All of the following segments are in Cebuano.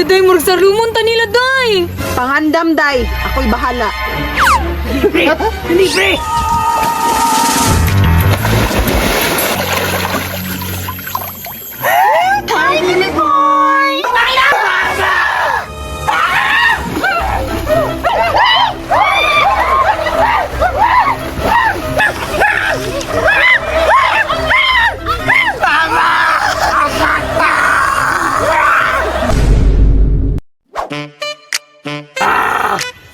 Day, murag sa rumon ta nila, day. Pangandam, day. Ako'y bahala. Pre! Hindi, pre! Hi, baby boy!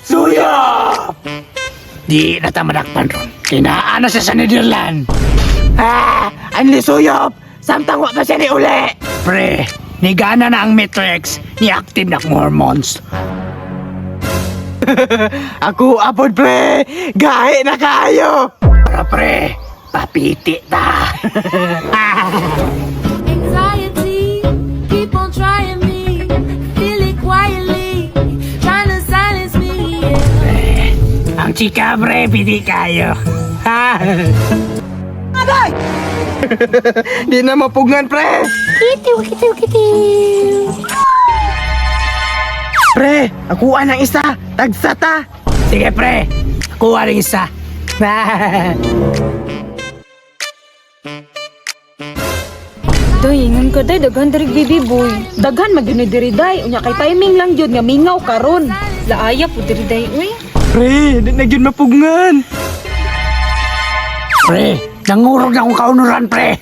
Suya! Di na ta madakpan ron. Kinaan na siya sa Netherland. Ah! Ang lisuyop! Samtang wa pa siya ni uli! Pre, nigana na ang Matrix. Ni-active na akong hormones. Ako apod pre! Gahi na kayo! Para pre, papiti ta! Anxiety, keep on trying me. Feel it quietly, trying to silence me. Yeah. Ang chika pre, piti kayo. Di na mapugngan pre! Kitiw, kitiw, kitiw. Pre, akuha ng isa. Tagsa ta. Sige, pre. Kuha ng isa. Day, ingon ka, day. Daghan diri baby boy. Daghan magyud ni diri, day. Unya kay timing lang gyud nga mingaw karon. Laaya po diri, day, uy. Pre, di na gyud mapugngan. Pre, nangurog na akong kaunuran, pre.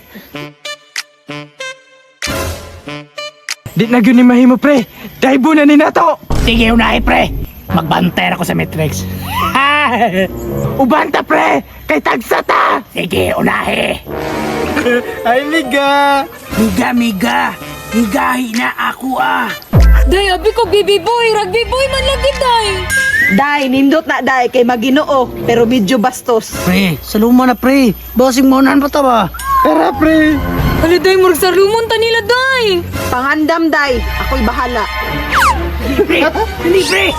Di na gyud ni mahimo, pre. Daibo na ni nato. Sige, unahi, pre. Magbantay ako sa Matrix. Ubanta, pre! Kay tagsa ta! Sige, unahi. Ay, miga! Miga, miga! Migahi na ako, ah! Day, abi ko baby boy. Rugby boy man lagi, day. Day, nindot na day kay Maginoo, pero medyo bastos. Pre, saluma na pre. Basing maunahan pa ta ba? Tara pre. Hala, day, murag sa rumon ta nila, day. Pangandam, day. Ako'y bahala. Pre, hindi pre.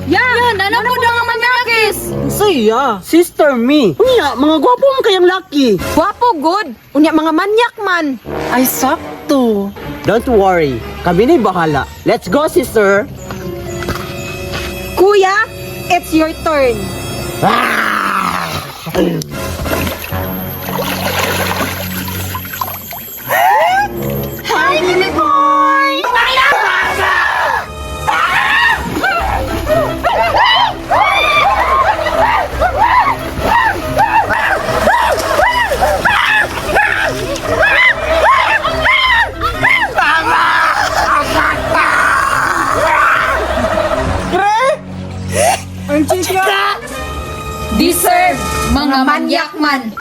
Yan, alam ko daw nga manyakis. Saya. Sister me. Unya, mga gwapo man kayang laki. Gwapo good. Unya mga manyak man. Ay, sakto. Don't worry. Kami na'y bahala. Let's go, sister. Kuya, it's your turn. Hi, baby boy! Deserve, mga manyak man.